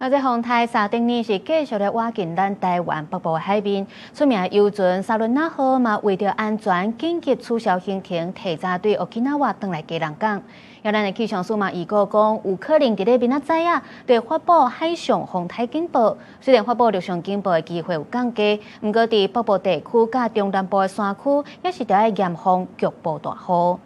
啊，這風颱沙丁尼是繼續咧倚近咱台灣北部的海面，出名遊船沙崙納號嘛，為著安全緊急取消行程，提早對 Okinawa 轉來基隆港。而咱的氣象署嘛預告講，有可能佇咧明仔載啊，會發布海上風颱警報。雖然發布陸上警報的機會有降低，毋過佇北部地區佮中南部的山區，也是著愛嚴防局部大雨。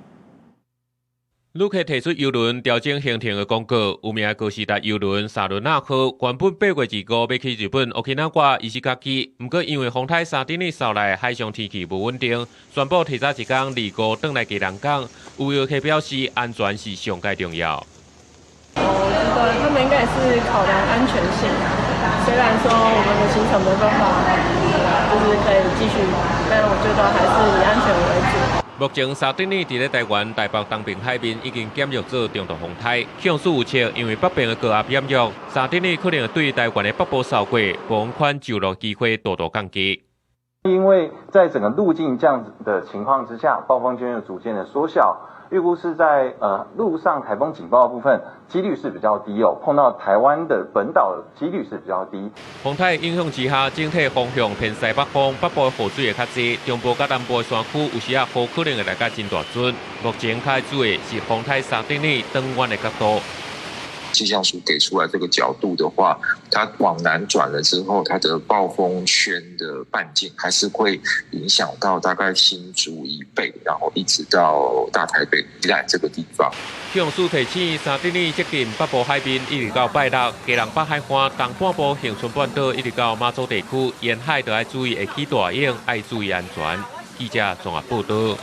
旅客提出郵輪調整行程的廣告，有名歌詩達郵輪沙崙納號原本8月25欲去日本 Okinawa 伊石垣，毋過因為風颱沙丁尼掃來，海上天氣無穩定，宣布提早一工25轉來基隆港。有遊客表示，安全是上蓋重要。我覺得他們應該也是考量安全性，雖然說我們的行程沒辦法，就是可以繼續，但我覺得還是以安全為主。目前沙丁尼佇咧台灣台北東爿海面已經減弱做中度風颱。氣象署預測，因為北邊的高壓減弱，沙丁尼可能會對台灣的北部掃過，暴風圈上落機會大大降低。因為在整個路徑這樣子的情況之下，暴風圈又逐漸的縮小，預估是在陸上颱風警報的部分，幾率是比較低哦，碰到台灣的本島的幾率是比較低。風颱影響之下，整體風向偏西北風，北部雨水會較濟，中部佮南部的山區有時仔雨可能會來甲真大陣。目前較注意是風颱沙丁尼轉彎的角度。氣象署給出來這個角度的話，它往南轉了之後，它的暴風圈的半徑還是會影響到大概新竹以北，然後一直到大台北宜蘭這個地方。氣象署提醒，沙丁尼接近北部海面，一直到拜六，基隆北海岸、東半部恆春半島，一直到馬祖地區沿海，都愛注意會起大湧，愛注意安全。記者綜合報道。